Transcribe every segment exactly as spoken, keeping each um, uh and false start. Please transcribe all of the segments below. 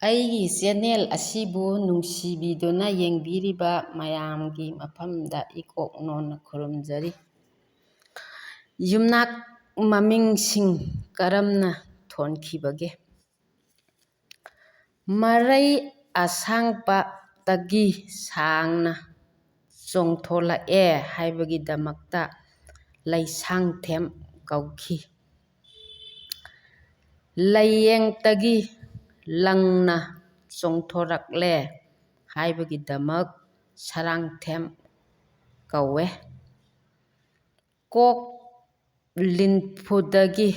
ꯑꯩꯒꯤ ꯆꯦꯅꯦꯜ ꯑꯁꯤꯕꯨ ꯅꯨꯡꯁꯤꯕꯤꯗꯨꯅ ꯌꯦꯡꯕꯤꯔꯤꯕ ꯃꯌꯥꯝꯒꯤ ꯃꯐꯝꯗ ꯏꯀꯣꯛ ꯅꯣꯟꯅ ꯈꯨꯔꯨꯝꯖꯔꯤ꯫ ꯌꯨꯝꯅꯥꯛ ꯃꯃꯤꯡꯁꯤꯡ ꯀꯔꯝꯅ ꯊꯣꯟꯈꯤꯕꯒꯦ? ꯃꯔꯩ ꯑꯁꯥꯡꯕꯗꯒꯤ ꯁꯥꯡꯅ ꯆꯣꯡꯊꯣꯂꯛꯑꯦ ꯍꯥꯏꯕꯒꯤꯗꯃꯛꯇ ꯂꯩꯁꯥꯡꯊꯦꯝ ꯀꯧꯈꯤ꯫ ꯂꯩꯌꯦꯡꯇꯒꯤ ꯂꯪꯅ ꯆꯣꯡꯊꯣꯔꯛꯂꯦ ꯍꯥꯏꯕꯒꯤꯗꯃꯛ ꯁꯔꯥꯡꯊꯦꯝ ꯀꯧꯋꯦ꯫ ꯀꯣꯛ ꯂꯤꯟꯐꯨꯗꯒꯤ,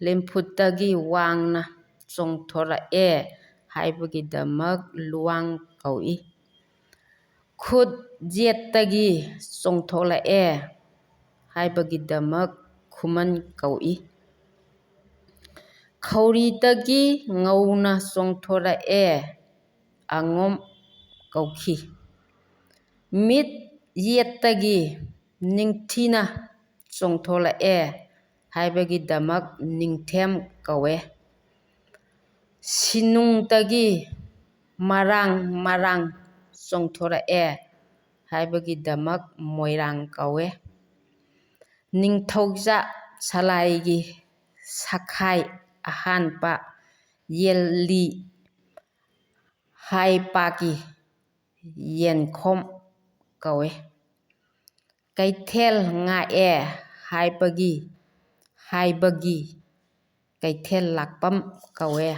ꯂꯤꯟꯐꯨꯗꯒꯤ ꯋꯥꯡꯅ ꯆꯣꯡꯊꯣꯔꯛꯑꯦ ꯍꯥꯏꯕꯒꯤꯗꯃꯛ ꯂꯨꯋꯥꯡ ꯀꯧꯏ꯫ ꯈꯨꯠ ꯌꯦꯠꯇꯒꯤ ꯆꯣꯡꯊꯣꯛꯂꯛꯑꯦ ꯍꯥꯏꯕꯒꯤꯗꯃꯛ ꯈꯨꯃꯟ ꯀꯧꯏ꯫ ꯈꯧꯔꯤꯗꯒꯤ ꯉꯧꯅ ꯆꯣꯡꯊꯣꯔꯛꯑꯦ, ꯑꯉꯣꯝ ꯀꯧꯈꯤ꯫ ꯃꯤꯠ ꯌꯦꯠꯇꯒꯤ ꯅꯤꯡꯊꯤꯅ ꯆꯣꯡꯊꯣꯛꯂꯛꯑꯦ ꯍꯥꯏꯕꯒꯤꯗꯃꯛ ꯅꯤꯡꯊꯦꯝ ꯀꯧꯋꯦ꯫ ꯁꯤꯅꯨꯡꯗꯒꯤ ꯃꯔꯥꯡ ꯃꯔꯥꯡ ꯆꯣꯡꯊꯣꯔꯛꯑꯦ ꯍꯥꯏꯕꯒꯤꯗꯃꯛ ꯃꯣꯏꯔꯥꯡ ꯀꯧꯋꯦ꯫ ꯅꯤꯡꯊꯧꯖꯥ ꯁꯂꯥꯏꯒꯤ ꯁꯈꯥꯏ ꯑꯍꯥꯟꯕ ꯌꯦꯜꯂꯤ ꯍꯥꯏ ꯄꯥꯀꯤ ꯌꯦꯟꯈꯣꯝ ꯀꯧꯋꯦ꯫ ꯀꯩꯊꯦꯜ ꯉꯥꯛꯑꯦ ꯍꯥꯏꯕꯒꯤ, ꯍꯥꯏꯕꯒꯤ ꯀꯩꯊꯦꯜ ꯂꯥꯛꯄꯝ ꯀꯧꯋꯦ꯫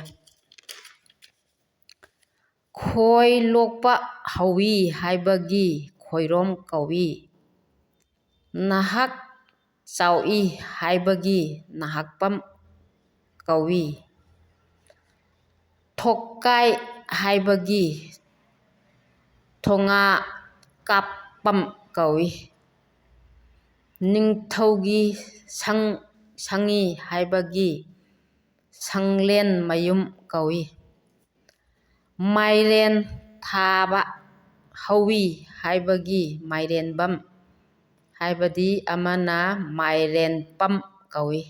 ꯈꯣꯏ ꯂꯣꯛꯄ ꯍꯧꯋꯤ ꯍꯥꯏꯕꯒꯤ ꯈꯣꯏꯔꯣꯝ ꯀꯧꯏ꯫ ꯅꯍꯥꯛ ꯆꯥꯎꯏ ꯍꯥꯏꯕꯒꯤ ꯅꯍꯥꯛꯄꯝ ꯀꯧꯏ꯫ ꯊꯣꯛꯀꯥꯏ ꯍꯥꯏꯕꯒꯤ ꯊꯣꯉꯥ ꯀꯥꯞꯄꯝ ꯀꯧꯏ꯫ ꯅꯤꯡꯊꯧꯒꯤ ꯁꯪ, ꯁꯪꯉꯤ ꯍꯥꯏꯕꯒꯤ ꯁꯪꯂꯦꯟ ꯃꯌꯨꯝ ꯀꯧꯏ꯫ ꯃꯥꯏꯔꯦꯟ ꯊꯥꯕ ꯍꯧꯋꯤ ꯍꯥꯏꯕꯒꯤ ꯃꯥꯏꯔꯦꯟꯕꯝ, ꯍꯥꯏꯕꯗꯤ ꯑꯃꯅ ꯃꯥꯏꯔꯦꯟꯄꯝ ꯀꯧꯏ꯫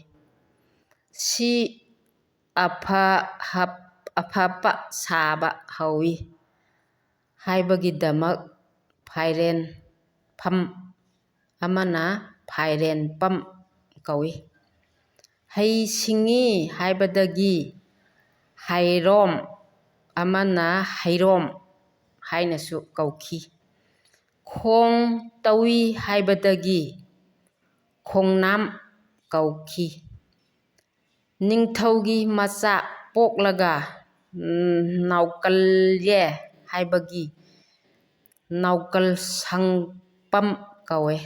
ꯁꯤ ꯑꯐ ꯍꯞ ꯑꯐꯕ ꯁꯥꯕ ꯍꯧꯏ ꯍꯥꯏꯕꯒꯤꯗꯃꯛ ꯐꯥꯏꯔꯦꯟꯐꯝ ꯑꯃꯅ ꯐꯥꯏꯔꯦꯟꯄꯝ ꯀꯧꯏ꯫ ꯍꯩ ꯁꯤꯡꯉꯤ ꯍꯥꯏꯕꯗꯒꯤ ꯍꯩꯔꯣꯝ ꯑꯃꯅ ꯍꯩꯔꯣꯝ ꯍꯥꯏꯅꯁꯨ ꯀꯧꯈꯤ꯫ ꯈꯣꯡ ꯇꯧꯏ ꯍꯥꯏꯕꯗꯒꯤ ꯈꯣꯡꯅꯥꯝ ꯀꯧꯈꯤ꯫ ꯅꯤꯡꯊꯧꯒꯤ ꯃꯆꯥ ꯄꯣꯛꯂꯒ ꯅꯥꯎꯀꯜꯌꯦ ꯍꯥꯏꯕꯒꯤ ꯅꯥꯎꯀꯜ ꯁꯪꯄꯝ ꯀꯧꯋꯦ꯫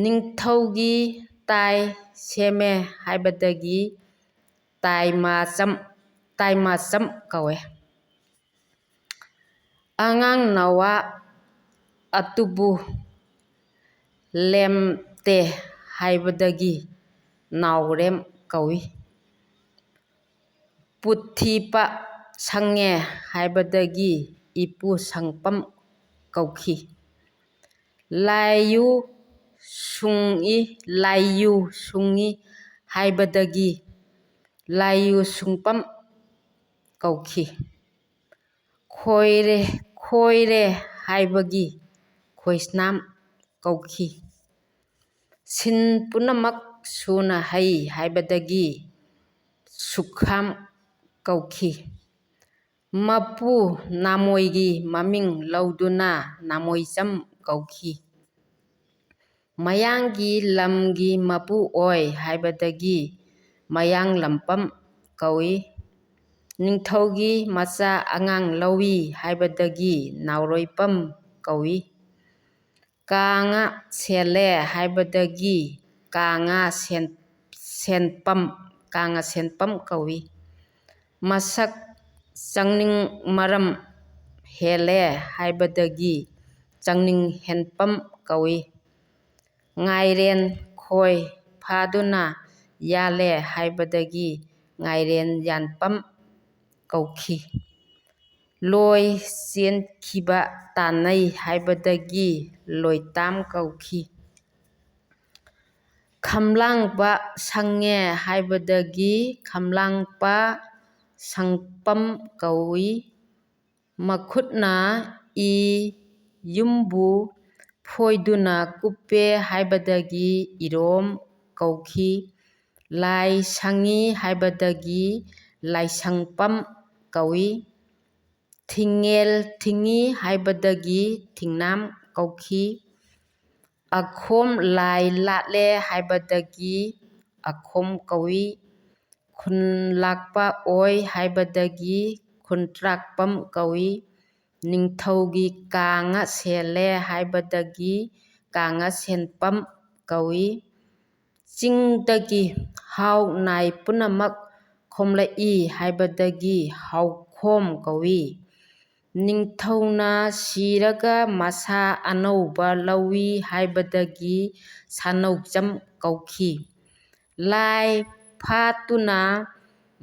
ꯅꯤꯡꯊꯧꯒꯤ ꯇꯥꯏ ꯁꯦꯝꯃꯦ ꯍꯥꯏꯕꯗꯒꯤ ꯇꯥꯏꯃꯥꯆꯝ, ꯇꯥꯏꯃꯥꯆꯝ ꯀꯧꯋꯦ꯫ ꯑꯉꯥꯡ ꯅꯋꯥ ꯑꯗꯨꯕꯨ ꯂꯦꯝꯇꯦ ꯍꯥꯏꯕꯗꯒꯤ ꯅꯥꯎꯔꯦꯝ ꯀꯧꯏ꯫ ꯄꯨꯊꯤꯄ ꯁꯪꯉꯦ ꯍꯥꯏꯕꯗꯒꯤ ꯏꯄꯨ ꯁꯪꯄꯝ ꯀꯧꯈꯤ꯫ ꯂꯥꯏꯌꯨ ꯁꯨꯡꯏ, ꯂꯥꯏꯌꯨ ꯁꯨꯡꯏ ꯍꯥꯏꯕꯗꯒꯤ ꯂꯥꯏꯌꯨ ꯁꯨꯡꯄꯝ ꯀꯧꯈꯤ꯫ ꯈꯣꯏꯔꯦ, ꯈꯣꯏꯔꯦ ꯍꯥꯏꯕꯒꯤ ꯈꯣꯏꯁꯅꯥꯝ ꯀꯧꯈꯤ꯫ ꯁꯤꯟ ꯄꯨꯝꯅꯃꯛ ꯁꯨꯅ ꯍꯩ ꯍꯥꯏꯕꯗꯒꯤ ꯁꯨꯈꯥꯝ ꯀꯧꯈꯤ꯫ ꯃꯄꯨ ꯅꯥꯃꯣꯏꯒꯤ ꯃꯃꯤꯡ ꯂꯧꯗꯨꯅ ꯅꯥꯃꯣꯏꯆꯝ ꯀꯧꯈꯤ꯫ ꯃꯌꯥꯡꯒꯤ ꯂꯝꯒꯤ ꯃꯄꯨ ꯑꯣꯏ ꯍꯥꯏꯕꯗꯒꯤ ꯃꯌꯥꯡꯂꯝꯄꯝ ꯀꯧꯏ꯫ ꯅꯤꯡꯊꯧꯒꯤ ꯃꯆꯥ ꯑꯉꯥꯡ ꯂꯧꯏ ꯍꯥꯏꯕꯗꯒꯤ ꯅꯥꯎꯔꯣꯏꯄꯝ ꯀꯧꯏ꯫ ꯀꯥꯡꯉ ꯁꯦꯜꯂꯦ ꯍꯥꯏꯕꯗꯒꯤ ꯀꯥꯡꯉ ꯁꯦꯟ-, ꯁꯦꯟꯄꯝ, ꯀꯥꯡꯉ ꯁꯦꯟꯄꯝ ꯀꯧꯏ꯫ ꯃꯁꯛ ꯆꯪꯅꯤꯡ ꯃꯔꯝ ꯍꯦꯜꯂꯦ ꯍꯥꯏꯕꯗꯒꯤ ꯆꯪꯅꯤꯡ ꯍꯦꯟꯄꯝ ꯀꯧꯏ꯫ ꯉꯥꯏꯔꯦꯟ ꯈꯣꯏ ꯐꯥꯗꯨꯅ ꯌꯥꯜꯂꯦ ꯍꯥꯏꯕꯗꯒꯤ ꯉꯥꯏꯔꯦꯟ ꯌꯥꯟꯄꯝ ꯀꯧꯈꯤ꯫ ꯂꯣꯏ ꯆꯦꯟꯈꯤꯕ ꯇꯥꯟꯅꯩ ꯍꯥꯏꯕꯗꯒꯤ ꯂꯣꯏꯇꯥꯝ ꯀꯧꯈꯤ꯫ ꯈꯝꯂꯥꯡꯕ ꯁꯪꯉꯦ ꯍꯥꯏꯕꯗꯒꯤ ꯈꯝꯂꯥꯡꯄ ꯁꯪꯄꯝ ꯀꯧꯏ꯫ ꯃꯈꯨꯠꯅ ꯏ ꯌꯨꯝꯕꯨ ꯐꯣꯏꯗꯨꯅ ꯀꯨꯞꯄꯦ ꯍꯥꯏꯕꯗꯒꯤ ꯏꯔꯣꯝ ꯀꯧꯈꯤ꯫ ꯂꯥꯏ ꯁꯪꯉꯤ ꯍꯥꯏꯕꯗꯒꯤ ꯂꯥꯏꯁꯪꯄꯝ ꯀꯧꯏ꯫ ꯊꯤꯡꯉꯦꯜ ꯊꯤꯡꯉꯤ ꯍꯥꯏꯕꯗꯒꯤ ꯊꯤꯡꯅꯥꯝ ꯀꯧꯈꯤ꯫ ꯑꯈꯣꯝ ꯂꯥꯏ ꯂꯥꯠꯂꯦ ꯍꯥꯏꯕꯗꯒꯤ ꯑꯈꯣꯝ ꯀꯧꯏ꯫ ꯈꯨꯟ ꯂꯥꯛꯄ ꯑꯣꯏ ꯍꯥꯏꯕꯗꯒꯤ ꯈꯨꯟꯇ꯭ꯔꯥꯛꯄꯝ ꯀꯧꯏ꯫ ꯅꯤꯡꯊꯧꯒꯤ ꯀꯥꯡꯉ ꯁꯦꯜꯂꯦ ꯍꯥꯏꯕꯗꯒꯤ ꯀꯥꯡꯉ ꯁꯦꯟꯄꯝ ꯀꯧꯏ꯫ ꯆꯤꯡꯗꯒꯤ ꯍꯥꯎ ꯅꯥꯏ ꯄꯨꯝꯅꯃꯛ ꯈꯣꯝꯂꯛꯏ ꯍꯥꯏꯕꯗꯒꯤ ꯍꯥꯎꯈꯣꯝ ꯀꯧꯏ꯫ ꯅꯤꯡꯊꯧꯅ ꯁꯤꯔꯒ ꯃꯁꯥ ꯑꯅꯧꯕ ꯂꯧꯏ ꯍꯥꯏꯕꯗꯒꯤ ꯁꯥꯅꯧꯆꯝ ꯀꯧꯈꯤ꯫ ꯂꯥꯏ ꯐꯥꯠꯇꯨꯅ,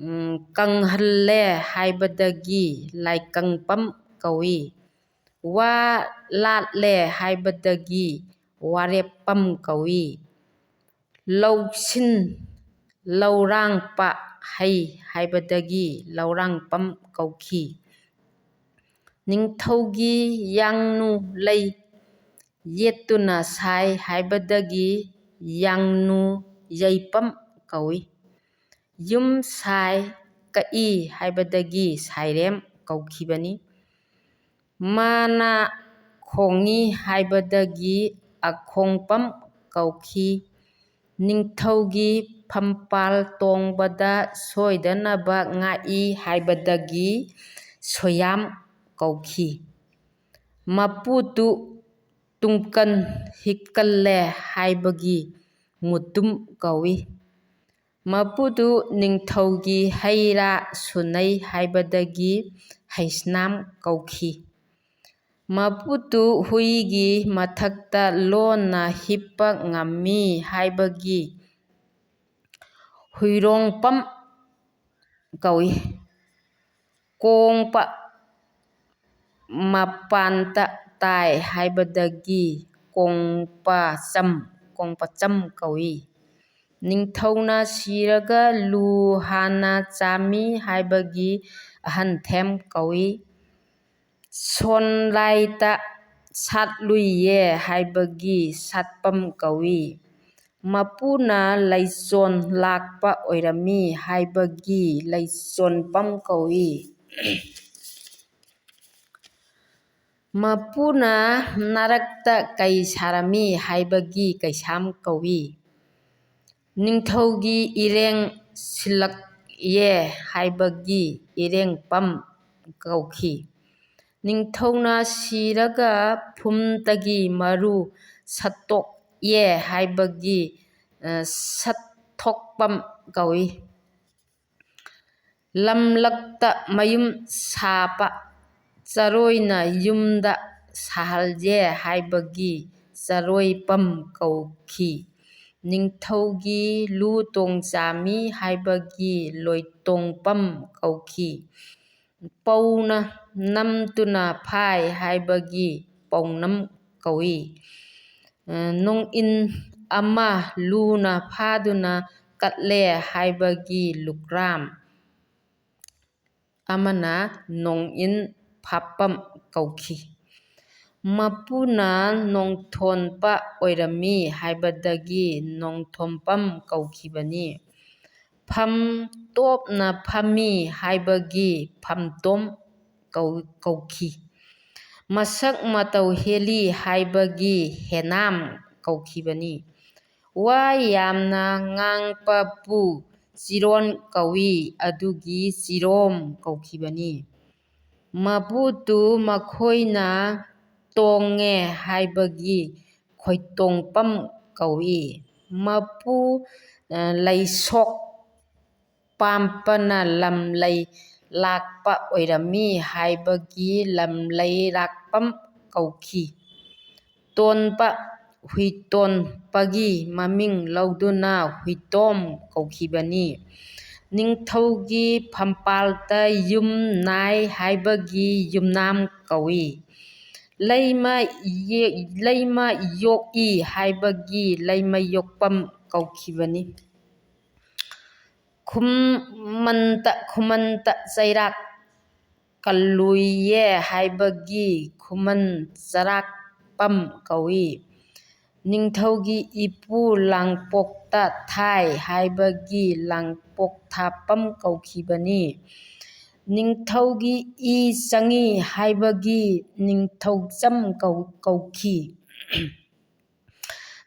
ꯎꯝ, ꯀꯪꯍꯜꯂꯦ ꯍꯥꯏꯕꯗꯒꯤ ꯂꯥꯏꯀꯪꯄꯝ ꯀꯧꯏ꯫ ꯋꯥ ꯂꯥꯠꯂꯦ ꯍꯥꯏꯕꯗꯒꯤ ꯋꯥꯔꯦꯞꯄꯝ ꯀꯧꯏ꯫ ꯂꯧꯁꯤꯟ ꯂꯧꯔꯥꯡꯄ ꯍꯩ ꯍꯥꯏꯕꯗꯒꯤ ꯂꯧꯔꯥꯡꯄꯝ ꯀꯧꯈꯤ꯫ ꯅꯤꯡꯊꯧꯒꯤ ꯌꯥꯡꯅꯨ ꯂꯩ ꯌꯦꯠꯇꯨꯅ ꯁꯥꯏ ꯍꯥꯏꯕꯗꯒꯤ ꯌꯥꯡꯅꯨ ꯌꯩꯄꯝ ꯀꯧꯏ꯫ ꯌꯨꯝ ꯁꯥꯏ ꯀꯛꯏ ꯍꯥꯏꯕꯗꯒꯤ ꯁꯥꯏꯔꯦꯝ ꯀꯧꯈꯤꯕꯅꯤ꯫ ꯃꯥꯅ ꯈꯣꯡꯉꯤ ꯍꯥꯏꯕꯗꯒꯤ ꯑꯈꯣꯡꯄꯝ ꯀꯧꯈꯤ꯫ ꯅꯤꯡꯊꯧꯒꯤ ꯐꯝꯄꯥꯜ ꯇꯣꯡꯕꯗ ꯁꯣꯏꯗꯅꯕ ꯉꯥꯛꯏ ꯍꯥꯏꯕꯗꯒꯤ ꯁꯣꯌꯥꯝ ꯀꯧꯈꯤ꯫ ꯃꯄꯨꯇꯨ ꯇꯨꯡꯀꯟ ꯍꯤꯛꯀꯜꯂꯦ ꯍꯥꯏꯕꯒꯤ ꯃꯨꯇꯨꯝ ꯀꯧꯏ꯫ ꯃꯄꯨꯇꯨ ꯅꯤꯡꯊꯧꯒꯤ ꯍꯩ ꯔꯥ ꯁꯨꯅꯩ ꯍꯥꯏꯕꯗꯒꯤ ꯍꯩꯁꯅꯥꯝ ꯀꯧꯈꯤ꯫ ꯃꯄꯨꯇꯨ ꯍꯨꯏꯒꯤ ꯃꯊꯛꯇ ꯂꯣꯟꯅ ꯍꯤꯞꯄ ꯉꯝꯃꯤ ꯍꯥꯏꯕꯒꯤ ꯍꯨꯏꯔꯣꯡꯄꯝ ꯀꯧꯏ꯫ ꯀꯣꯡꯄ ꯃꯄꯥꯟꯇ ꯇꯥꯏ ꯍꯥꯏꯕꯗꯒꯤ ꯀꯣꯡꯄꯆꯝ, ꯀꯣꯡꯄꯆꯝ ꯀꯧꯏ꯫ ꯅꯤꯡꯊꯧꯅ ꯁꯤꯔꯒ ꯂꯨ ꯍꯥꯟꯅ ꯆꯥꯝꯃꯤ ꯍꯥꯏꯕꯒꯤ ꯑꯍꯟꯊꯦꯝ ꯀꯧꯏ꯫ ꯁꯣꯟꯂꯥꯏꯇ ꯁꯥꯠꯂꯨꯏꯌꯦ ꯍꯥꯏꯕꯒꯤ ꯁꯥꯠꯄꯝ ꯀꯧꯏ꯫ ꯃꯄꯨꯅ ꯂꯩꯆꯣꯟ ꯂꯥꯛꯄ ꯑꯣꯏꯔꯝꯃꯤ ꯍꯥꯏꯕꯒꯤ ꯂꯩꯆꯣꯟꯄꯝ ꯀꯧꯏ꯫ ꯃꯄꯨꯅ ꯅꯥꯔꯛꯇ ꯀꯩ ꯁꯥꯔꯝꯃꯤ ꯍꯥꯏꯕꯒꯤ ꯀꯩꯁꯥꯝ ꯀꯧꯏ꯫ ꯅꯤꯡꯊꯧꯒꯤ ꯏꯔꯦꯡ ꯁꯤꯜꯂꯛꯑꯦ ꯍꯥꯏꯕꯒꯤ ꯏꯔꯦꯡꯄꯝ ꯀꯧꯈꯤ꯫ ꯅꯤꯡꯊꯧꯅ ꯁꯤꯔꯒ ꯐꯨꯝꯗꯒꯤ ꯃꯔꯨ ꯁꯠꯇꯣꯛꯑꯦ ꯍꯥꯏꯕꯒꯤ, ꯑ, ꯁꯠꯊꯣꯛꯄꯝ ꯀꯧꯏ꯫ ꯂꯝꯂꯛꯇ ꯃꯌꯨꯝ ꯁꯥꯕ ꯆꯔꯣꯏꯅ ꯌꯨꯝꯗ ꯁꯥꯍꯜꯂꯦ ꯍꯥꯏꯕꯒꯤ ꯆꯔꯣꯏꯄꯝ ꯀꯧꯈꯤ꯫ ꯅꯤꯡꯊꯧꯒꯤ ꯂꯨ ꯇꯣꯡ ꯆꯥꯝꯃꯤ ꯍꯥꯏꯕꯒꯤ ꯂꯣꯏꯇꯣꯡꯄꯝ ꯀꯧꯈꯤ꯫ ꯄꯧꯅ ꯅꯝꯗꯨꯅ ꯐꯥꯏ ꯍꯥꯏꯕꯒꯤ ꯄꯧꯅꯝ ꯀꯧꯏ꯫ ꯅꯣꯡꯏꯟ ꯑꯃ ꯂꯨꯅ ꯐꯥꯗꯨꯅ ꯀꯠꯂꯦ ꯍꯥꯏꯕꯒꯤ ꯂꯨꯀ꯭ꯔꯥꯝ ꯑꯃꯅ ꯅꯣꯡꯏꯟ ꯐꯥꯞꯄꯝ ꯀꯧꯈꯤ꯫ ꯃꯄꯨꯅ ꯅꯣꯡꯊꯣꯟꯄ ꯑꯣꯏꯔꯝꯃꯤ ꯍꯥꯏꯕꯗꯒꯤ ꯅꯣꯡꯊꯣꯝꯄꯝ ꯀꯧꯈꯤꯕꯅꯤ꯫ ꯐꯝ ꯇꯣꯞꯅ ꯐꯝꯃꯤ ꯍꯥꯏꯕꯒꯤ ꯐꯝꯇꯣꯝ ꯀꯧ-, ꯀꯧꯈꯤ꯫ ꯃꯁꯛ ꯃꯇꯧ ꯍꯦꯜꯂꯤ ꯍꯥꯏꯕꯒꯤ ꯍꯦꯅꯥꯝ ꯀꯧꯈꯤꯕꯅꯤ꯫ ꯋꯥ ꯌꯥꯝꯅ ꯉꯥꯡꯕꯕꯨ ꯆꯤꯔꯣꯟ ꯀꯧꯏ, ꯑꯗꯨꯒꯤ ꯆꯤꯔꯣꯝ ꯀꯧꯈꯤꯕꯅꯤ꯫ ꯃꯕꯨꯇꯨ ꯃꯈꯣꯏꯅ ꯇꯣꯡꯉꯦ ꯍꯥꯏꯕꯒꯤ ꯈꯣꯏꯇꯣꯡꯄꯝ ꯀꯧꯏ꯫ ꯃꯄꯨ, ꯑ, ꯂꯩꯁꯣꯛ ꯄꯥꯝꯄꯅ ꯂꯝꯂꯩ ꯂꯥꯛꯄ ꯑꯣꯏꯔꯝꯃꯤ ꯍꯥꯏꯕꯒꯤ ꯂꯝꯂꯩꯔꯥꯛꯄꯝ ꯀꯧꯈꯤ꯫ ꯇꯣꯟꯕ ꯍꯨꯏꯇꯣꯟꯕꯒꯤ ꯃꯃꯤꯡ ꯂꯧꯗꯨꯅ ꯍꯨꯏꯇꯣꯝ ꯀꯧꯈꯤꯕꯅꯤ꯫ ꯅꯤꯡꯊꯧꯒꯤ ꯐꯝꯄꯥꯜꯗ ꯌꯨꯝ ꯅꯥꯏ ꯍꯥꯏꯕꯒꯤ ꯌꯨꯝꯅꯥꯝ ꯀꯧꯏ꯫ ꯂꯩꯃ ꯌꯦ-, ꯂꯩꯃ ꯌꯣꯛꯏ ꯍꯥꯏꯕꯒꯤ ꯂꯩꯃ ꯌꯣꯛꯄꯝ ꯀꯧꯈꯤꯕꯅꯤ꯫ ꯈꯨꯃꯟꯇ, ꯈꯨꯃꯟꯇ ꯆꯩꯔꯥꯛ ꯀꯜꯂꯨꯏꯌꯦ ꯍꯥꯏꯕꯒꯤ ꯈꯨꯃꯟ ꯆꯔꯥꯛꯄꯝ ꯀꯧꯏ꯫ ꯅꯤꯡꯊꯧꯒꯤ ꯏꯄꯨ ꯂꯥꯡꯄꯣꯛꯇ ꯊꯥꯏ ꯍꯥꯏꯕꯒꯤ ꯂꯥꯡꯄꯣꯛ ꯊꯥꯄꯝ ꯀꯧꯈꯤꯕꯅꯤ꯫ ꯅꯤꯡꯊꯧꯒꯤ ꯏ ꯆꯪꯉꯤ ꯍꯥꯏꯕꯒꯤ ꯅꯤꯡꯊꯧꯆꯝ ꯀꯧ-, ꯀꯧꯈꯤ꯫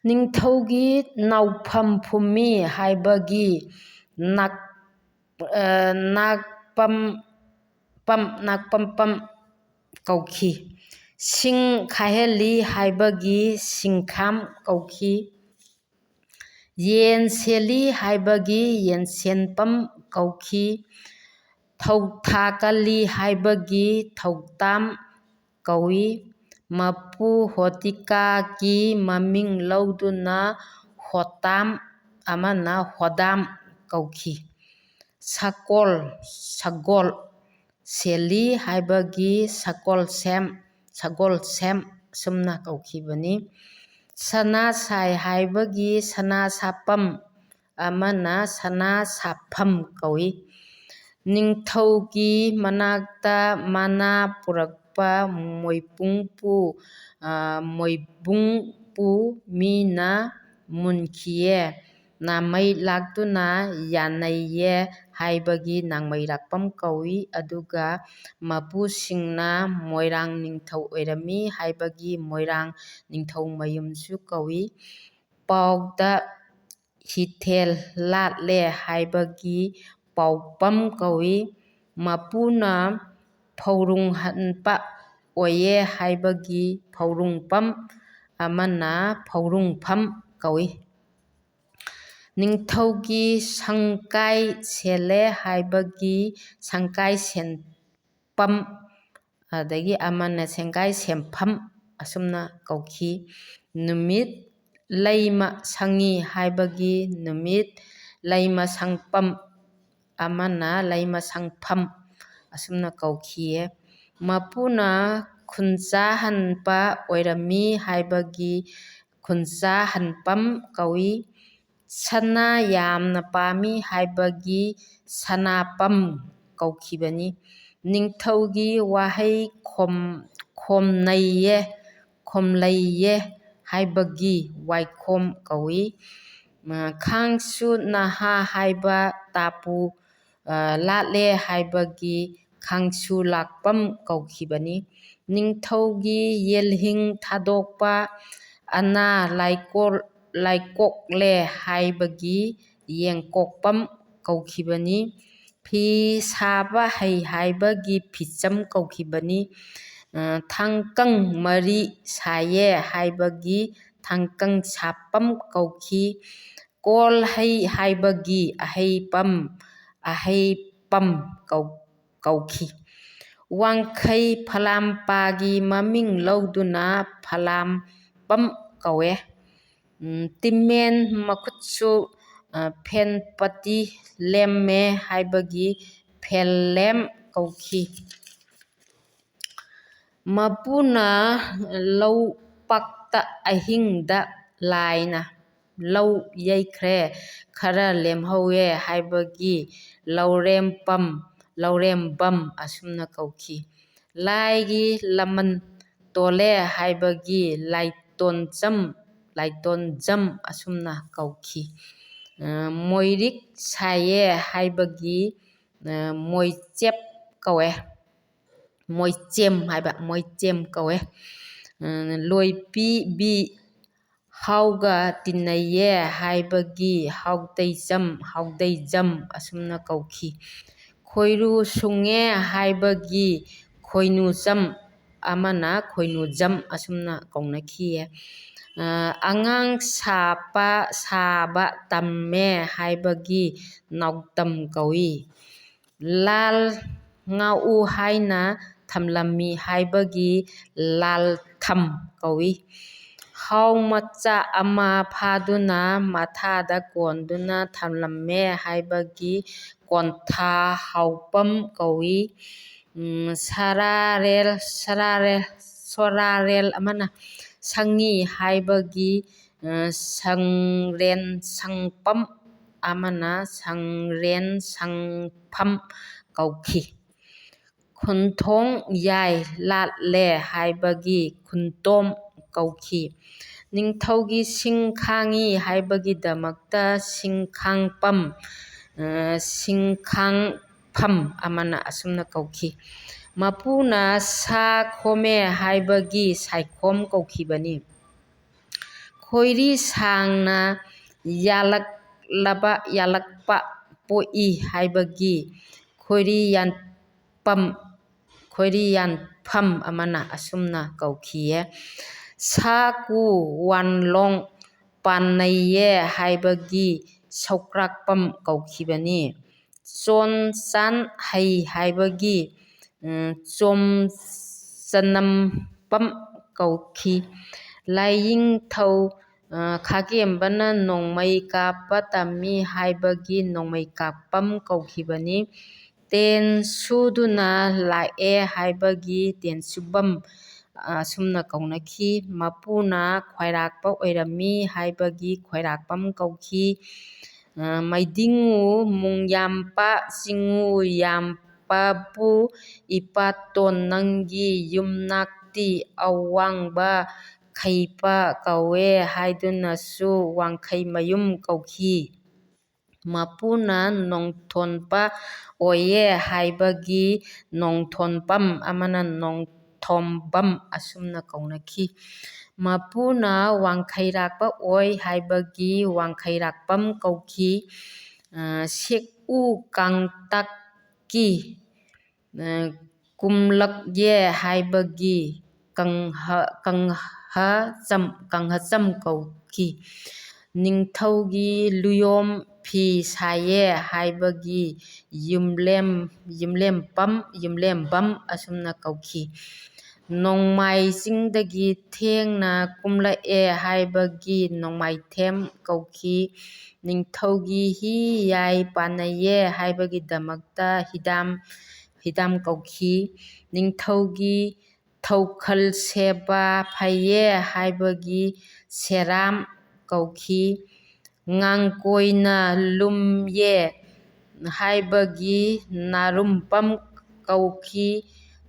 ꯅꯤꯡꯊꯧꯒꯤ ꯅꯥꯎꯐꯝ ꯐꯨꯝꯃꯤ ꯍꯥꯏꯕꯒꯤ ꯅꯥꯛ-, ꯑ, ꯅꯥꯛꯄꯝ ꯄꯝ, ꯅꯥꯛꯄꯝ ꯄꯝ ꯀꯧꯈꯤ꯫ ꯁꯤꯡ ꯈꯥꯏꯍꯜꯂꯤ ꯍꯥꯏꯕꯒꯤ ꯁꯤꯡꯈꯥꯝ ꯀꯧꯈꯤ꯫ ꯌꯦꯟ ꯁꯦꯜꯂꯤ ꯍꯥꯏꯕꯒꯤ ꯌꯦꯟꯁꯦꯟꯄꯝ ꯀꯧꯈꯤ꯫ ꯊꯧꯊꯥ ꯀꯜꯂꯤ ꯍꯥꯏꯕꯒꯤ ꯊꯧꯇꯥꯝ ꯀꯧꯏ꯫ ꯃꯄꯨ ꯍꯣꯇꯤꯀꯥꯒꯤ ꯃꯃꯤꯡ ꯂꯧꯗꯨꯅ ꯍꯣꯇꯥꯝ ꯑꯃꯅ ꯍꯣꯗꯥꯝ ꯀꯧꯈꯤ꯫ ꯁꯀꯣꯜ, ꯁꯒꯣꯜ ꯁꯦꯜꯂꯤ ꯍꯥꯏꯕꯒꯤ ꯁꯒꯣꯜꯁꯦꯝ, ꯁꯒꯣꯜꯁꯦꯝ ꯑꯁꯨꯝꯅ ꯀꯧꯈꯤꯕꯅꯤ꯫ ꯁꯅꯥ ꯁꯥꯏ ꯍꯥꯏꯕꯒꯤ ꯁꯅꯥ ꯁꯥꯄꯝ ꯑꯃꯅ ꯁꯅꯥ ꯁꯥꯐꯝ ꯀꯧꯏ꯫ ꯅꯤꯡꯊꯧꯒꯤ ꯃꯅꯥꯛꯇ ꯃꯅꯥ ꯄꯨꯔꯛꯄ ꯃꯣꯏꯕꯨꯡꯄꯨ, ꯑ, ꯃꯣꯏꯕꯨꯡꯄꯨ ꯃꯤꯅ ꯃꯨꯟꯈꯤꯌꯦ꯫ ꯅꯥꯃꯩ ꯂꯥꯛꯇꯨꯅ ꯌꯥꯅꯩꯌꯦ ꯍꯥꯏꯕꯒꯤ ꯅꯥꯃꯩ ꯂꯥꯛꯄꯝ ꯀꯧꯏ꯫ ꯑꯗꯨꯒ ꯃꯄꯨꯁꯤꯡꯅ ꯃꯣꯏꯔꯥꯡ ꯅꯤꯡꯊꯧ ꯑꯣꯏꯔꯝꯃꯤ ꯍꯥꯏꯕꯒꯤ ꯃꯣꯏꯔꯥꯡ ꯅꯤꯡꯊꯧ ꯃꯌꯨꯝꯁꯨ ꯀꯧꯏ꯫ ꯄꯥꯎꯗ ꯍꯤꯊꯦꯜ ꯂꯥꯠꯂꯦ ꯍꯥꯏꯕꯒꯤ ꯄꯥꯎꯄꯝ ꯀꯧꯏ꯫ ꯃꯄꯨꯅ ꯐꯧꯔꯨꯡ ꯍꯟꯕ ꯑꯣꯏꯌꯦ ꯍꯥꯏꯕꯒꯤ ꯐꯧꯔꯨꯡꯄꯝ ꯑꯃꯅ ꯐꯧꯔꯨꯡꯐꯝ ꯀꯧꯏ꯫ ꯅꯤꯡꯊꯧꯒꯤ ꯁꯪꯀꯥꯏ ꯁꯦꯜꯂꯦ ꯍꯥꯏꯕꯒꯤ ꯁꯪꯀꯥꯏ ꯁꯦꯟ-, ꯄꯝ, ꯑꯗꯒꯤ ꯑꯃꯅ ꯁꯦꯡꯒꯥꯏ ꯁꯦꯝꯐꯝ ꯑꯁꯨꯝꯅ ꯀꯧꯈꯤ꯫ ꯅꯨꯃꯤꯠ ꯂꯩꯃ ꯁꯪꯉꯤ ꯍꯥꯏꯕꯒꯤ ꯅꯨꯃꯤꯠ ꯂꯩꯃ ꯁꯪꯄꯝ ꯑꯃꯅ ꯂꯩꯃ ꯁꯪꯐꯝ ꯑꯁꯨꯝꯅ ꯀꯧꯈꯤꯌꯦ꯫ ꯃꯄꯨꯅ ꯈꯨꯟꯆꯥ ꯍꯟꯕ ꯑꯣꯏꯔꯝꯃꯤ ꯍꯥꯏꯕꯒꯤ ꯈꯨꯟꯆꯥ ꯍꯟꯄꯝ ꯀꯧꯏ꯫ ꯁꯅꯥ ꯌꯥꯝꯅ ꯄꯥꯝꯃꯤ ꯍꯥꯏꯕꯒꯤ ꯁꯅꯥꯄꯝ ꯀꯧꯈꯤꯕꯅꯤ꯫ ꯅꯤꯡꯊꯧꯒꯤ ꯋꯥꯍꯩ ꯈꯣꯝ-, ꯈꯣꯝꯅꯩꯌꯦ, ꯈꯣꯝꯂꯩꯌꯦ ꯍꯥꯏꯕꯒꯤ ꯋꯥꯏꯈꯣꯝ ꯀꯧꯏ꯫ ꯈꯥꯡꯁꯨ ꯅꯍꯥ ꯍꯥꯏꯕ ꯇꯥꯄꯨ, ꯑ, ꯂꯥꯠꯂꯦ ꯍꯥꯏꯕꯒꯤ ꯈꯥꯡꯁꯨ ꯂꯥꯛꯄꯝ ꯀꯧꯈꯤꯕꯅꯤ꯫ ꯅꯤꯡꯊꯧꯒꯤ ꯌꯦꯜꯍꯤꯡ ꯊꯥꯗꯣꯛꯄ ꯑꯅꯥ ꯂꯥꯏꯀꯣꯜ-, ꯂꯥꯏꯀꯣꯛꯂꯦ ꯍꯥꯏꯕꯒꯤ ꯌꯦꯡꯀꯣꯛꯄꯝ ꯀꯧꯈꯤꯕꯅꯤ꯫ ꯐꯤ ꯁꯥꯕ ꯍꯩ ꯍꯥꯏꯕꯒꯤ ꯐꯤꯆꯝ ꯀꯧꯈꯤꯕꯅꯤ꯫ ꯑ, ꯊꯥꯡꯀꯪ ꯃꯔꯤ ꯁꯥꯏꯌꯦ ꯍꯥꯏꯕꯒꯤ ꯊꯥꯡꯀꯪ ꯁꯥꯄꯝ ꯀꯧꯈꯤ꯫ ꯀꯣꯜ ꯍꯩ ꯍꯥꯏꯕꯒꯤ ꯑꯍꯩꯄꯝ, ꯑꯍꯩꯄꯝ ꯀꯧ-, ꯀꯧꯈꯤ꯫ ꯋꯥꯡꯈꯩ ꯐꯂꯥꯝꯄꯥꯒꯤ ꯃꯃꯤꯡ ꯂꯧꯗꯨꯅ ꯐꯂꯥꯝꯄꯝ ꯀꯧꯋꯦ꯫ ꯎꯝ, ꯇꯤꯃꯦꯟ ꯃꯈꯨꯠꯁꯨ, ꯑ, ꯐꯦꯟꯄꯇꯤ ꯂꯦꯝꯃꯦ ꯍꯥꯏꯕꯒꯤ ꯐꯦꯜꯂꯦꯝ ꯀꯧꯈꯤ꯫ ꯃꯄꯨꯅ ꯂꯧꯄꯥꯛꯇ ꯑꯍꯤꯡꯗ ꯂꯥꯏꯅ ꯂꯧ ꯌꯩꯈ꯭ꯔꯦ, ꯈꯔ ꯂꯦꯝꯍꯧꯋꯦ ꯍꯥꯏꯕꯒꯤ ꯂꯧꯔꯦꯝꯄꯝ, ꯂꯧꯔꯦꯝꯕꯝ ꯑꯁꯨꯝꯅ ꯀꯧꯈꯤ꯫ ꯂꯥꯏꯒꯤ ꯂꯃꯟ ꯇꯣꯜꯂꯦ ꯍꯥꯏꯕꯒꯤ ꯂꯥꯏꯇꯣꯟꯆꯝ, ꯂꯥꯏꯇꯣꯟꯖꯝ ꯑꯁꯨꯝꯅ ꯀꯧꯈꯤ꯫ ꯑ, ꯃꯣꯏꯔꯤꯛ ꯁꯥꯏꯌꯦ ꯍꯥꯏꯕꯒꯤ, ꯑ, ꯃꯣꯏꯆꯦꯞ ꯀꯧꯋꯦ꯫ ꯃꯣꯏꯆꯦꯝ ꯍꯥꯏꯕ, ꯃꯣꯏꯆꯦꯝ ꯀꯧꯋꯦ꯫ ꯑ, ꯂꯣꯏꯄꯤꯕꯤ ꯍꯥꯎꯒ ꯇꯤꯟꯅꯩꯌꯦ ꯍꯥꯏꯕꯒꯤ ꯍꯥꯎꯇꯩꯆꯝ, ꯍꯥꯎꯗꯩꯖꯝ ꯑꯁꯨꯝꯅ ꯀꯧꯈꯤ꯫ ꯈꯣꯏꯔꯨ ꯁꯨꯡꯉꯦ ꯍꯥꯏꯕꯒꯤ ꯈꯣꯏꯅꯨꯆꯝ ꯑꯃꯅ ꯈꯣꯏꯅꯨꯖꯝ ꯑꯁꯨꯝꯅ ꯀꯧꯅꯈꯤꯌꯦ꯫ ꯑ, ꯑꯉꯥꯡ ꯁꯥꯄ, ꯁꯥꯕ ꯇꯝꯃꯦ ꯍꯥꯏꯕꯒꯤ ꯅꯥꯎꯇꯝ ꯀꯧꯏ꯫ ꯂꯥꯜ ꯉꯥꯛꯎ ꯍꯥꯏꯅ ꯊꯝꯂꯝꯃꯤ ꯍꯥꯏꯕꯒꯤ ꯂꯥꯜꯊꯝ ꯀꯧꯏ꯫ ꯍꯥꯎ ꯃꯆꯥ ꯑꯃ ꯐꯥꯗꯨꯅ ꯃꯊꯥꯗ ꯀꯣꯟꯗꯨꯅ ꯊꯝꯂꯝꯃꯦ ꯍꯥꯏꯕꯒꯤ ꯀꯣꯟꯊꯥ ꯍꯥꯎꯄꯝ ꯀꯧꯏ꯫ ꯎꯝ, ꯁꯔꯥꯔꯦꯜ, ꯁꯔꯥꯔꯦꯜ, ꯁꯣꯔꯥꯔꯦꯜ ꯑꯃꯅ ꯁꯪꯉꯤ ꯍꯥꯏꯕꯒꯤ ꯁꯪꯔꯦꯟ ꯁꯪꯄꯝ ꯑꯃꯅ ꯁꯪꯔꯦꯟ ꯁꯪꯐꯝ ꯀꯧꯈꯤ꯫ ꯈꯨꯟꯊꯣꯡ ꯌꯥꯏ ꯂꯥꯠꯂꯦ ꯍꯥꯏꯕꯒꯤ ꯈꯨꯟꯇꯣꯝ ꯀꯧꯈꯤ꯫ ꯅꯤꯡꯊꯧꯒꯤ ꯁꯤꯡ ꯈꯥꯡꯉꯤ ꯍꯥꯏꯕꯒꯤꯗꯃꯛꯇ ꯁꯤꯡꯈꯥꯡꯄꯝ, ꯁꯤꯡꯈꯥꯡꯐꯝ ꯑꯃꯅ ꯑꯁꯨꯝꯅ ꯀꯧꯈꯤ꯫ ꯃꯄꯨꯅ ꯁꯥ ꯈꯣꯝꯃꯦ ꯍꯥꯏꯕꯒꯤ ꯁꯥꯏꯈꯣꯝ ꯀꯧꯈꯤꯕꯅꯤ꯫ ꯈꯣꯏꯔꯤ ꯁꯥꯡꯅ ꯌꯥꯜꯂꯛꯂꯕ, ꯌꯥꯜꯂꯛꯄ ꯄꯣꯛꯏ ꯍꯥꯏꯕꯒꯤ ꯈꯣꯏꯔꯤ ꯌꯥꯟꯄꯝ, ꯈꯣꯏꯔꯤ ꯌꯥꯟꯐꯝ ꯑꯃꯅ ꯑꯁꯨꯝꯅ ꯀꯧꯈꯤꯌꯦ꯫ ꯁꯥ ꯀꯨ ꯋꯥꯟꯂꯣꯡ ꯄꯥꯟꯅꯩꯌꯦ ꯍꯥꯏꯕꯒꯤ ꯁꯧꯀ꯭ꯔꯥꯛꯄꯝ ꯀꯧꯈꯤꯕꯅꯤ꯫ ꯆꯣꯟ ꯆꯥꯟ ꯍꯩ ꯍꯥꯏꯕꯒꯤ, ꯎꯝ, ꯆꯣꯝ ꯆꯅꯝꯄꯝ ꯀꯧꯈꯤ꯫ ꯂꯥꯏꯌꯤꯡꯊꯧ, ꯑ, ꯈꯥꯒꯦꯝꯕꯅ ꯅꯣꯡꯃꯩ ꯀꯥꯞꯄ ꯇꯝꯃꯤ ꯍꯥꯏꯕꯒꯤ ꯅꯣꯡꯃꯩ ꯀꯥꯞꯄꯝ ꯀꯧꯈꯤꯕꯅꯤ꯫ ꯇꯦꯟ ꯁꯨꯗꯨꯅ ꯂꯥꯛꯑꯦ ꯍꯥꯏꯕꯒꯤ ꯇꯦꯟ ꯁꯨꯕꯝ, ꯑ, ꯑꯁꯨꯝꯅ ꯀꯧꯅꯈꯤ꯫ ꯃꯄꯨꯅ ꯈ꯭ꯋꯥꯏꯔꯥꯛꯄ ꯑꯣꯏꯔꯝꯃꯤ ꯍꯥꯏꯕꯒꯤ ꯈ꯭ꯋꯥꯏꯔꯥꯛꯄꯝ ꯀꯧꯈꯤ꯫ ꯑ, ꯃꯩꯗꯤꯡꯉꯨ ꯃꯨꯡꯌꯥꯝꯄꯥ ꯆꯤꯡꯉꯨ ꯌꯥꯝꯄꯥꯕꯨ ꯏꯄꯥꯇꯣꯟ ꯅꯪꯒꯤ ꯌꯨꯝꯅꯥꯛꯇꯤ ꯑꯋꯥꯡꯕ ꯈꯩꯄ ꯀꯧꯋꯦ ꯍꯥꯏꯗꯨꯅꯁꯨ ꯋꯥꯡꯈꯩꯃꯌꯨꯝ ꯀꯧꯈꯤ꯫ ꯃꯄꯨꯅ ꯅꯣꯡꯊꯣꯟꯄ ꯑꯣꯏꯌꯦ ꯍꯥꯏꯕꯒꯤ ꯅꯣꯡꯊꯣꯟꯄꯝ ꯑꯃꯅ ꯅꯣꯡꯊꯣꯝꯕꯝ ꯑꯁꯨꯝꯅ ꯀꯧꯅꯈꯤ꯫ ꯃꯄꯨꯅ ꯋꯥꯡꯈꯩꯔꯥꯛꯄ ꯑꯣꯏ ꯍꯥꯏꯕꯒꯤ ꯋꯥꯡꯈꯩꯔꯥꯛꯄꯝ ꯀꯧꯈꯤ꯫ ꯑ, ꯁꯦꯛꯎ ꯀꯥꯡꯇꯛꯀꯤ, ꯑ, ꯀꯨꯝꯂꯛꯌꯦ ꯍꯥꯏꯕꯒꯤ ꯀꯪꯍ-, ꯀꯪꯍꯆꯝ, ꯀꯪꯍꯆꯝ ꯀꯧꯈꯤ꯫ ꯅꯤꯡꯊꯧꯒꯤ ꯂꯨꯌꯣꯝ ꯐꯤ ꯁꯥꯏꯌꯦ ꯍꯥꯏꯕꯒꯤ ꯌꯨꯝꯂꯦꯝ, ꯌꯨꯝꯂꯦꯝꯄꯝ, ꯌꯨꯝꯂꯦꯝꯕꯝ ꯑꯁꯨꯝꯅ ꯀꯧꯈꯤ꯫ ꯅꯣꯡꯃꯥꯏ ꯆꯤꯡꯗꯒꯤ ꯊꯦꯡꯅ ꯀꯨꯝꯂꯛꯑꯦ ꯍꯥꯏꯕꯒꯤ ꯅꯣꯡꯃꯥꯏꯊꯦꯝ ꯀꯧꯈꯤ꯫ ꯅꯤꯡꯊꯧꯒꯤ ꯍꯤ ꯌꯥꯏ ꯄꯥꯟꯅꯩꯌꯦ ꯍꯥꯏꯕꯒꯤꯗꯃꯛꯇ ꯍꯤꯗꯥꯝ, ꯍꯤꯗꯥꯝ ꯀꯧꯈꯤ꯫ ꯅꯤꯡꯊꯧꯒꯤ ꯊꯧꯈꯜ ꯁꯦꯕꯥ ꯐꯩꯌꯦ ꯍꯥꯏꯕꯒꯤ ꯁꯦꯔꯥꯝ ꯀꯧꯈꯤ꯫ ꯉꯥꯡꯀꯣꯏꯅ ꯂꯨꯝꯌꯦ ꯍꯥꯏꯕꯒꯤ ꯅꯥꯔꯨꯝꯄꯝ ꯀꯧꯈꯤ꯫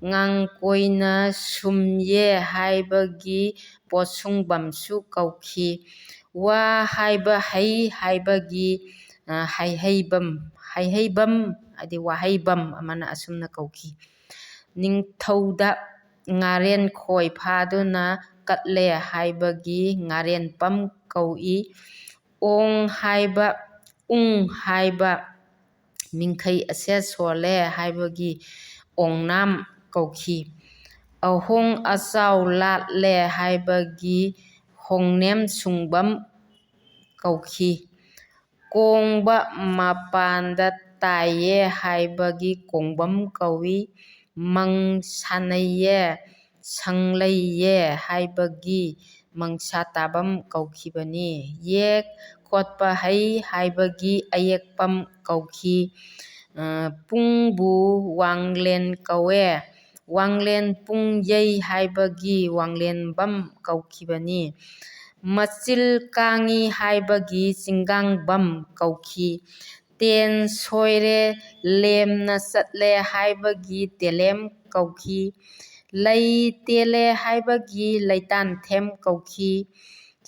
ꯉꯥꯡꯀꯣꯏꯅ ꯁꯨꯝꯌꯦ ꯍꯥꯏꯕꯒꯤ ꯄꯣꯠꯁꯨꯡꯕꯝꯁꯨ ꯀꯧꯈꯤ꯫ ꯋꯥ ꯍꯥꯏꯕ ꯍꯩ ꯍꯥꯏꯕꯒꯤ, ꯑ, ꯍꯩꯍꯩꯕꯝ, ꯍꯩꯍꯩꯕꯝ ꯍꯥꯏꯗꯤ ꯋꯥꯍꯩꯕꯝ ꯑꯃꯅ ꯑꯁꯨꯝꯅ ꯀꯧꯈꯤ꯫ ꯅꯤꯡꯊꯧꯗ ꯉꯥꯔꯦꯟ ꯈꯣꯏ ꯐꯥꯗꯨꯅ ꯀꯠꯂꯦ ꯍꯥꯏꯕꯒꯤ ꯉꯥꯔꯦꯟꯄꯝ ꯀꯧꯏ꯫ ꯑꯣꯡ ꯍꯥꯏꯕ, ꯎꯪ ꯍꯥꯏꯕ ꯃꯤꯡꯈꯩ ꯑꯁꯦ ꯁꯣꯜꯂꯦ ꯍꯥꯏꯕꯒꯤ ꯑꯣꯡꯅꯥꯝ ꯀꯧꯈꯤ꯫ ꯑꯍꯣꯡ ꯑꯆꯥꯎ ꯂꯥꯠꯂꯦ ꯍꯥꯏꯕꯒꯤ ꯍꯣꯡꯅꯦꯝ ꯁꯨꯡꯕꯝ ꯀꯧꯈꯤ꯫ ꯀꯣꯡꯕ ꯃꯄꯥꯟꯗ ꯇꯥꯏꯌꯦ ꯍꯥꯏꯕꯒꯤ ꯀꯣꯡꯕꯝ ꯀꯧꯏ꯫ ꯃꯪ ꯁꯥꯟꯅꯩꯌꯦ, ꯁꯪꯂꯩꯌꯦ ꯍꯥꯏꯕꯒꯤ ꯃꯪꯁꯥ ꯇꯥꯕꯝ ꯀꯧꯈꯤꯕꯅꯤ꯫ ꯌꯦꯛ ꯈꯣꯠꯄ ꯍꯩ ꯍꯥꯏꯕꯒꯤ ꯑꯌꯦꯛꯄꯝ ꯀꯧꯈꯤ꯫ ꯑ, ꯄꯨꯡꯕꯨ ꯋꯥꯡꯂꯦꯟ ꯀꯧꯋꯦ꯫ ꯋꯥꯡꯂꯦꯟ ꯄꯨꯡ ꯌꯩ ꯍꯥꯏꯕꯒꯤ ꯋꯥꯡꯂꯦꯟꯕꯝ ꯀꯧꯈꯤꯕꯅꯤ꯫ ꯃꯆꯤꯜ ꯀꯥꯡꯉꯤ ꯍꯥꯏꯕꯒꯤ ꯆꯤꯡꯒꯥꯡꯕꯝ ꯀꯧꯈꯤ꯫ ꯇꯦꯟ ꯁꯣꯏꯔꯦ, ꯂꯦꯝꯅ ꯆꯠꯂꯦ ꯍꯥꯏꯕꯒꯤ ꯇꯦꯂꯦꯝ ꯀꯧꯈꯤ꯫ ꯂꯩ ꯇꯦꯜꯂꯦ ꯍꯥꯏꯕꯒꯤ ꯂꯩꯇꯥꯟꯊꯦꯝ ꯀꯧꯈꯤ꯫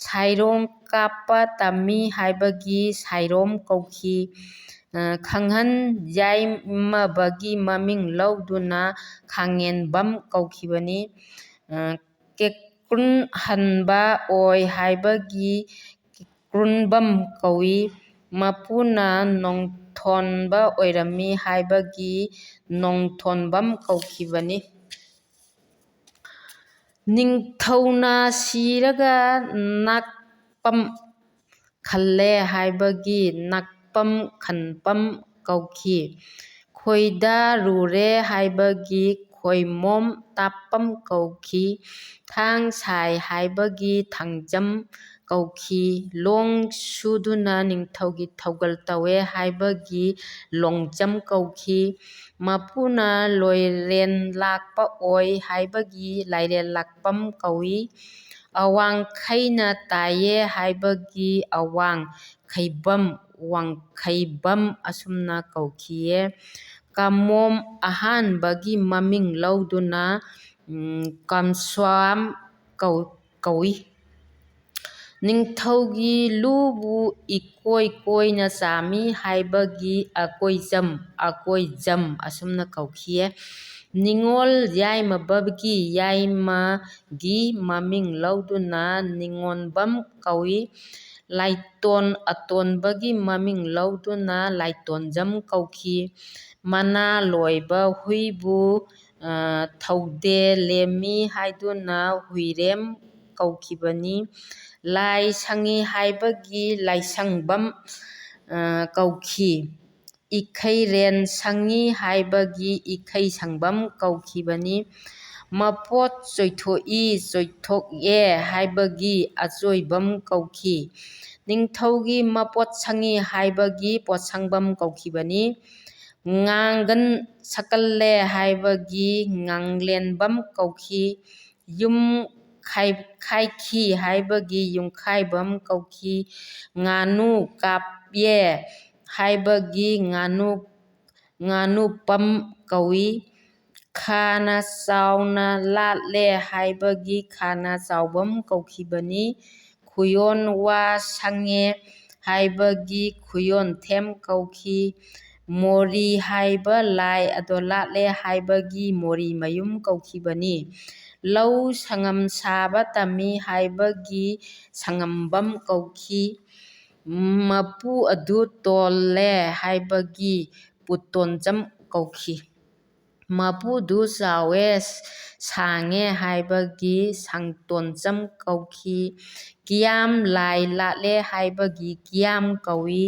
ꯁꯥꯏꯔꯣꯡ ꯀꯥꯞꯄ ꯇꯝꯃꯤ ꯍꯥꯏꯕꯒꯤ ꯁꯥꯏꯔꯣꯝ ꯀꯧꯈꯤ꯫ ꯑ, ꯈꯪꯍꯟ ꯌꯥꯏꯃꯕꯒꯤ ꯃꯃꯤꯡ ꯂꯧꯗꯨꯅ ꯈꯥꯡꯉꯦꯟꯕꯝ ꯀꯧꯈꯤꯕꯅꯤ꯫ ꯑ, ꯀꯦꯀ꯭ꯔꯨꯟ ꯍꯟꯕ ꯑꯣꯏ ꯍꯥꯏꯕꯒꯤ ꯀꯦꯀ꯭ꯔꯨꯟꯕꯝ ꯀꯧꯏ꯫ ꯃꯄꯨꯅ ꯅꯣꯡꯊꯣꯟꯕ ꯑꯣꯏꯔꯝꯃꯤ ꯍꯥꯏꯕꯒꯤ ꯅꯣꯡꯊꯣꯟꯕꯝ ꯀꯧꯈꯤꯕꯅꯤ꯫ ꯅꯤꯡꯊꯧꯅ ꯁꯤꯔꯒ ꯅꯥꯛꯄꯝ ꯈꯜꯂꯦ ꯍꯥꯏꯕꯒꯤ ꯅꯥꯛꯄꯝ ꯈꯟꯄꯝ ꯀꯧꯈꯤ꯫ ꯈꯣꯏꯗꯥꯔꯨꯔꯦ ꯍꯥꯏꯕꯒꯤ ꯈꯣꯏꯃꯣꯝ ꯇꯥꯞꯄꯝ ꯀꯧꯈꯤ꯫ ꯊꯥꯡ ꯁꯥꯏ ꯍꯥꯏꯕꯒꯤ ꯊꯥꯡꯖꯝ ꯀꯧꯈꯤ꯫ ꯂꯣꯡ ꯁꯨꯗꯨꯅ ꯅꯤꯡꯊꯧꯒꯤ ꯊꯧꯒꯜ ꯇꯧꯋꯦ ꯍꯥꯏꯕꯒꯤ ꯂꯣꯡꯖꯝ ꯀꯧꯈꯤ꯫ ꯃꯄꯨꯅ ꯂꯣꯏꯔꯦꯟ ꯂꯥꯛꯄ ꯑꯣꯏ ꯍꯥꯏꯕꯒꯤ ꯂꯥꯏꯔꯦꯟ ꯂꯥꯛꯄꯝ ꯀꯧꯏ꯫ ꯑꯋꯥꯡꯈꯩꯅ ꯇꯥꯏꯌꯦ ꯍꯥꯏꯕꯒꯤ ꯑꯋꯥꯡ ꯈꯩꯕꯝ, ꯋꯥꯡꯈꯩꯕꯝ ꯑꯁꯨꯝꯅ ꯀꯧꯈꯤꯌꯦ꯫ ꯀꯥꯃꯣꯝ ꯑꯍꯥꯟꯕꯒꯤ ꯃꯃꯤꯡ ꯂꯧꯗꯨꯅ, ꯎꯝ, ꯀꯝꯁ꯭ꯋꯥꯝ ꯀꯧ-, ꯀꯧꯏ꯫ ꯅꯤꯡꯊꯧꯒꯤ ꯂꯨꯕꯨ ꯏꯀꯣꯏ ꯀꯣꯏꯅ ꯆꯥꯝꯃꯤ ꯍꯥꯏꯕꯒꯤ ꯑꯀꯣꯏꯖꯝ, ꯑꯀꯣꯏꯖꯝ ꯑꯁꯨꯝꯅ ꯀꯧꯈꯤꯌꯦ꯫ ꯅꯤꯉꯣꯜ ꯌꯥꯏꯃꯕꯒꯤ, ꯌꯥꯏꯃꯒꯤ ꯃꯃꯤꯡ ꯂꯧꯗꯨꯅ ꯅꯤꯉꯣꯟꯕꯝ ꯀꯧꯏ꯫ ꯂꯥꯏꯇꯣꯟ ꯑꯇꯣꯟꯕꯒꯤ ꯃꯃꯤꯡ ꯂꯧꯗꯨꯅ ꯂꯥꯏꯇꯣꯟꯖꯝ ꯀꯧꯈꯤ꯫ ꯃꯅꯥ ꯂꯣꯏꯕ ꯍꯨꯏꯕꯨ, ꯑ, ꯊꯧꯗꯦ ꯂꯦꯝꯃꯤ ꯍꯥꯏꯗꯨꯅ ꯍꯨꯏꯔꯦꯝ ꯀꯧꯈꯤꯕꯅꯤ꯫ ꯂꯥꯏ ꯁꯪꯉꯤ ꯍꯥꯏꯕꯒꯤ ꯂꯥꯏꯁꯪꯕꯝ, ꯑ, ꯀꯧꯈꯤ꯫ ꯏꯈꯩꯔꯦꯟ ꯁꯪꯉꯤ ꯍꯥꯏꯕꯒꯤ ꯏꯈꯩ ꯁꯪꯕꯝ ꯀꯧꯈꯤꯕꯅꯤ꯫ ꯃꯄꯣꯠ ꯆꯣꯏꯊꯣꯛꯏ, ꯆꯣꯏꯊꯣꯛꯑꯦ ꯍꯥꯏꯕꯒꯤ ꯑꯆꯣꯏꯕꯝ ꯀꯧꯈꯤ꯫ ꯅꯤꯡꯊꯧꯒꯤ ꯃꯄꯣꯠ ꯁꯪꯉꯤ ꯍꯥꯏꯕꯒꯤ ꯄꯣꯠꯁꯪꯕꯝ ꯀꯧꯈꯤꯕꯅꯤ꯫ ꯉꯥꯡꯒꯟ ꯁꯛꯀꯜꯂꯦ ꯍꯥꯏꯕꯒꯤ ꯉꯥꯡꯂꯦꯟꯕꯝ ꯀꯧꯈꯤ꯫ ꯌꯨꯝ ꯈꯥꯏ-, ꯈꯥꯏꯈꯤ ꯍꯥꯏꯕꯒꯤ ꯌꯨꯝꯈꯥꯏꯕꯝ ꯀꯧꯈꯤ꯫ ꯉꯥꯅꯨ ꯀꯥꯞꯄꯦ ꯍꯥꯏꯕꯒꯤ ꯉꯥꯅꯨ, ꯉꯥꯅꯨꯄꯝ ꯀꯧꯏ꯫ ꯈꯥꯅ ꯆꯥꯎꯅ ꯂꯥꯠꯂꯦ ꯍꯥꯏꯕꯒꯤ ꯈꯥꯅ ꯆꯥꯎꯕꯝ ꯀꯧꯈꯤꯕꯅꯤ꯫ ꯈꯨꯌꯣꯟ ꯋꯥ ꯁꯪꯉꯦ ꯍꯥꯏꯕꯒꯤ ꯈꯨꯌꯣꯟꯊꯦꯝ ꯀꯧꯈꯤ꯫ ꯃꯣꯔꯤ ꯍꯥꯏꯕ ꯂꯥꯏ ꯑꯗꯣ ꯂꯥꯠꯂꯦ ꯍꯥꯏꯕꯒꯤ ꯃꯣꯔꯤ ꯃꯌꯨꯝ ꯀꯧꯈꯤꯕꯅꯤ꯫ ꯂꯧ ꯁꯪꯉꯝ ꯁꯥꯕ ꯇꯝꯃꯤ ꯍꯥꯏꯕꯒꯤ ꯁꯪꯉꯝꯕꯝ ꯀꯧꯈꯤ꯫ ꯃꯄꯨ ꯑꯗꯨ ꯇꯣꯜꯂꯦ ꯍꯥꯏꯕꯒꯤ ꯄꯨꯇꯣꯟꯖꯝ ꯀꯧꯈꯤ꯫ ꯃꯄꯨꯗꯨ ꯆꯥꯎꯋꯦ, ꯁꯥꯡꯉꯦ ꯍꯥꯏꯕꯒꯤ ꯁꯥꯡꯇꯣꯟꯖꯝ ꯀꯧꯈꯤ꯫ ꯀꯤꯌꯥꯝ ꯂꯥꯏ ꯂꯥꯠꯂꯦ ꯍꯥꯏꯕꯒꯤ ꯀꯤꯌꯥꯝ ꯀꯧꯏ꯫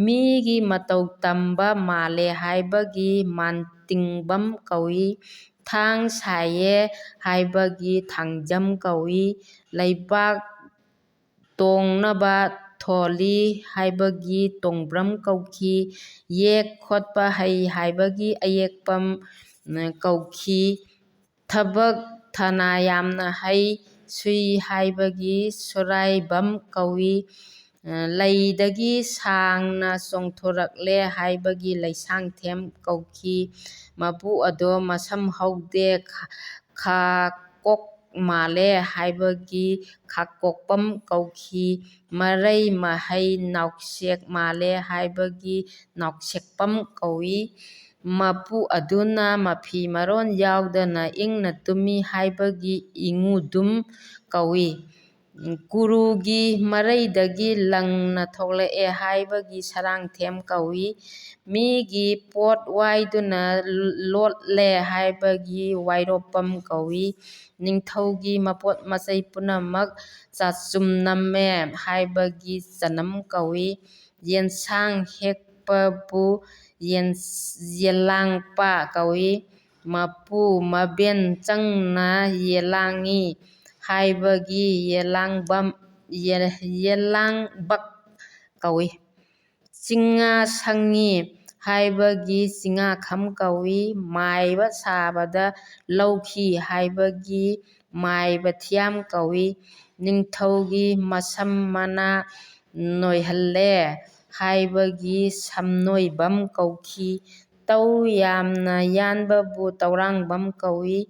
ꯃꯤꯒꯤ ꯃꯇꯧ ꯇꯝꯕ ꯃꯥꯜꯂꯦ ꯍꯥꯏꯕꯒꯤ ꯃꯥꯟꯇꯤꯡꯕꯝ ꯀꯧꯏ꯫ ꯊꯥꯡ ꯁꯥꯏꯌꯦ ꯍꯥꯏꯕꯒꯤ ꯊꯥꯡꯖꯝ ꯀꯧꯏ꯫ ꯂꯩꯕꯥꯛ ꯇꯣꯡꯅꯕ ꯊꯣꯜꯂꯤ ꯍꯥꯏꯕꯒꯤ ꯇꯣꯡꯕ꯭ꯔꯝ ꯀꯧꯈꯤ꯫ ꯌꯦꯛ ꯈꯣꯠꯄ ꯍꯩ ꯍꯥꯏꯕꯒꯤ ꯑꯌꯦꯛꯄꯝ, ꯎꯝ, ꯀꯧꯈꯤ꯫ ꯊꯕꯛ ꯊꯅꯥ ꯌꯥꯝꯅ ꯍꯩ, ꯁꯨꯏ ꯍꯥꯏꯕꯒꯤ ꯁꯨꯔꯥꯏꯕꯝ ꯀꯧꯏ꯫ ꯂꯩꯗꯒꯤ ꯁꯥꯡꯅ ꯆꯣꯡꯊꯣꯔꯛꯂꯦ ꯍꯥꯏꯕꯒꯤ ꯂꯩꯁꯥꯡꯊꯦꯝ ꯀꯧꯈꯤ꯫ ꯃꯄꯨ ꯑꯗꯣ ꯃꯁꯝ ꯍꯧꯗꯦ, ꯈꯥ-, ꯈꯥꯀꯣꯛ ꯃꯥꯜꯂꯦ ꯍꯥꯏꯕꯒꯤ ꯈꯥꯀꯣꯛꯄꯝ ꯀꯧꯈꯤ꯫ ꯃꯔꯩ ꯃꯍꯩ ꯅꯥꯎꯁꯦꯛ ꯃꯥꯜꯂꯦ ꯍꯥꯏꯕꯒꯤ ꯅꯥꯎꯁꯦꯛꯄꯝ ꯀꯧꯏ꯫ ꯃꯄꯨ ꯑꯗꯨꯅ ꯃꯐꯤ ꯃꯔꯣꯟ ꯌꯥꯎꯗꯅ ꯏꯪꯅ ꯇꯨꯝꯃꯤ ꯍꯥꯏꯕꯒꯤ ꯏꯉꯨꯗꯨꯝ ꯀꯧꯏ꯫ ꯀꯨꯔꯨꯒꯤ ꯃꯔꯩꯗꯒꯤ ꯂꯪꯅ ꯊꯣꯛꯂꯛꯑꯦ ꯍꯥꯏꯕꯒꯤ ꯁꯔꯥꯡꯊꯦꯝ ꯀꯧꯏ꯫ ꯃꯤꯒꯤ ꯄꯣꯠ ꯋꯥꯏꯗꯨꯅ ꯂꯣꯠꯂꯦ ꯍꯥꯏꯕꯒꯤ ꯋꯥꯏꯔꯣꯞꯄꯝ ꯀꯧꯏ꯫ ꯅꯤꯡꯊꯧꯒꯤ ꯃꯄꯣꯠ ꯃꯆꯩ ꯄꯨꯝꯅꯃꯛ ꯆꯥꯆꯨꯝ ꯅꯝꯃꯦ ꯍꯥꯏꯕꯒꯤ ꯆꯅꯝ ꯀꯧꯏ꯫ ꯌꯦꯟꯁꯥꯡ ꯍꯦꯛꯄꯕꯨ ꯌꯦꯟ-, ꯌꯦꯂꯥꯡꯄ ꯀꯧꯏ꯫ ꯃꯄꯨ ꯃꯕꯦꯟ ꯆꯪꯅ ꯌꯦꯂꯥꯡꯉꯤ ꯍꯥꯏꯕꯒꯤ ꯌꯦꯂꯥꯡꯕꯝ, ꯌꯦ-, ꯌꯦꯂꯥꯡꯕꯛ ꯀꯧꯏ꯫ ꯆꯤꯡꯉꯥ ꯁꯪꯉꯤ ꯍꯥꯏꯕꯒꯤ ꯆꯤꯡꯉꯥꯈꯝ ꯀꯧꯏ꯫ ꯃꯥꯏꯕ ꯁꯥꯕꯗ ꯂꯧꯈꯤ ꯍꯥꯏꯕꯒꯤ ꯃꯥꯏꯕ ꯊꯤꯌꯥꯝ ꯀꯧꯏ꯫ ꯅꯤꯡꯊꯧꯒꯤ ꯃꯁꯝ ꯃꯅꯥ ꯅꯣꯏꯍꯜꯂꯦ ꯍꯥꯏꯕꯒꯤ ꯁꯝꯅꯣꯏꯕꯝ ꯀꯧꯈꯤ꯫ ꯇꯧ ꯌꯥꯝꯅ ꯌꯥꯟꯕꯕꯨ ꯇꯧꯔꯥꯡꯕꯝ ꯀꯧꯏ꯫